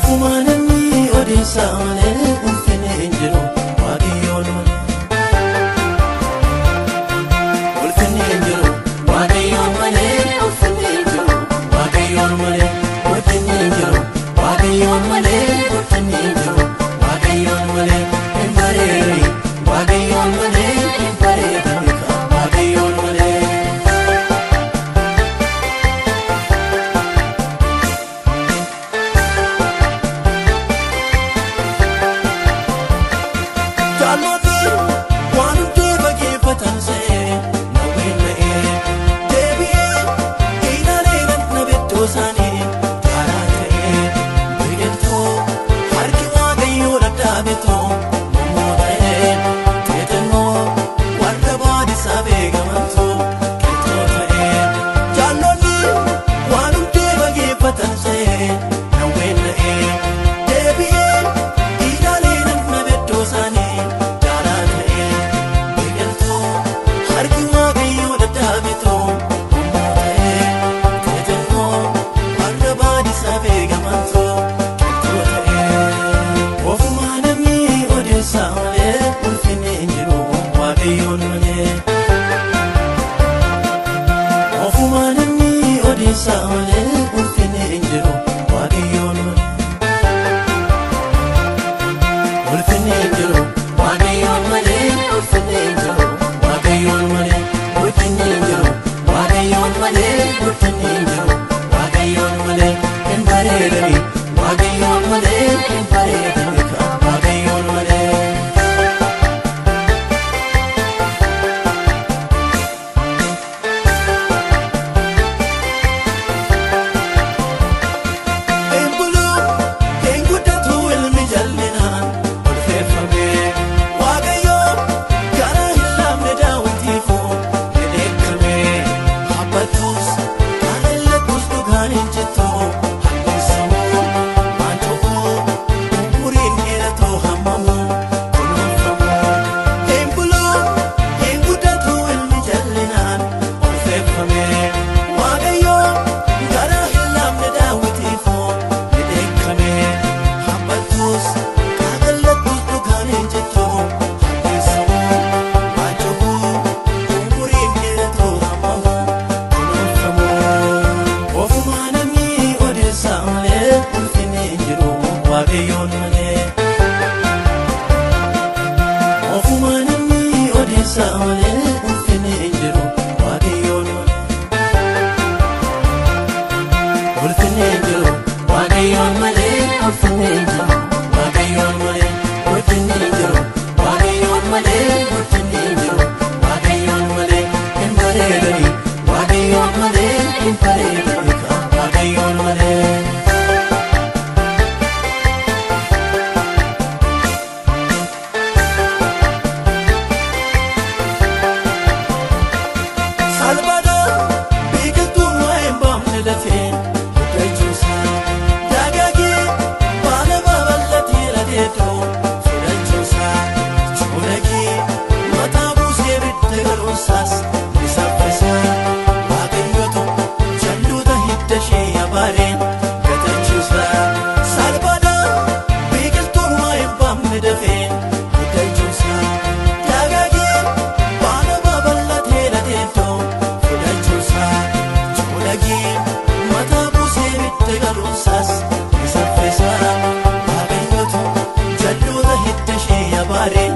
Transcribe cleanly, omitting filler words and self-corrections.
Ofuma namni odeessaa malee ulfinni hin jiru Waaqayyoon malee. Ulfinni hin jiru Waaqayyoon malee, ulfinni hin jiru Waaqayyoon malee, ulfinni hin jiru Waaqayyoon malee, ulfinni hin jiru Waaqayyoon malee, hin bareedani Waaqayyoon malee, hin bareedani Waaqayyoon malee. Jaalladhi waan hundee fageeffatan se'ee nawween na'ee deebi'ee ilaalee na beddoo isaanii daaraa ta'ee biqiltuu harki Waaqayyoo dhadhaabetoo mummoo ta'ee xexennoo warra baadisaa beekamantu qixxoo ta'ee. Jaalladhi waan hundee fageeffatan se'ee nawween na'ee deebi'ee ilaalee na beddoo isaanii daaraa ta'ee biqiltuu harki Waaqayyoo dhadhaabetoo mummoo ta'ee xexennoo warra baadisaa beekamantu qixxoo ta'ee. Ofuma namni odeessaa malee ulfinni hin jiru Waaqayyoon malee. Ofuma namni odeessaa malee ulfinni hin jiru Waaqayyoon malee. Ulfinni hin jiru Waaqayyoon malee, ulfinni hin jiru Waaqayyoon malee, ulfinni hin jiru Waaqayyoon malee, ulfinni hin jiru Waaqayyoon malee, hin bareedani Waaqayyoon malee, hin bareedani Waaqayyoon malee. Hin bulu, hin guddatu ilmi jallinaan ulfeeffame. Waaqayyo gara hin laafne daawwitiifuu ni dheekkame. Habbattus qaalellattus dhugaan hin jettu halleessamu. Waan tokko umuriin dheeratoo hammamu kunuunfamu. Hin bulu, hin guddatu ilmi jallinaan ulfeeffame. Waaqayyo gara hin laafne daawwitiifuu ni dheekkame. Habbattus qaalellattus dhugaan hin jettu halleessamu. Waan tokko umuriin dheeratoo hammamu kunuunfamu. Ofuma namni odeessaa malee ulfinni hin jiru Waaqayyoon malee. Ofuma namni odeessaa malee ulfinni hin jiru Waaqayyoon malee. Ulfinni hin jiru Waaqayyoon malee, ulfinni hin jiru Waaqayyoon malee, ulfinni hin jiru Waaqayyoon malee, ulfinni hin jiru Waaqayyoon malee, hin bareedani Waaqayyoon malee, hin bareedani Waaqayyoon malee. Salbaadha biqiltuun waa hin baafne lafee guddachuusaa dagaagee baala babal'atee lateetoo fudhachuusaa coolagee mataa buusee bidda galuunsaas ni saffisa. Waaqayyotu jalloota hidda ishee abaareen gatachiisa. Salbaadha biqiltuun waa hin baafne dafee guddachuusaa dagaagee baala babal'atee lateetoo fudhachuusaa coolagee mataa buusee bidda galuunsaas ni saffisa. Waaqayyotu jalloota hidda ishee abaareen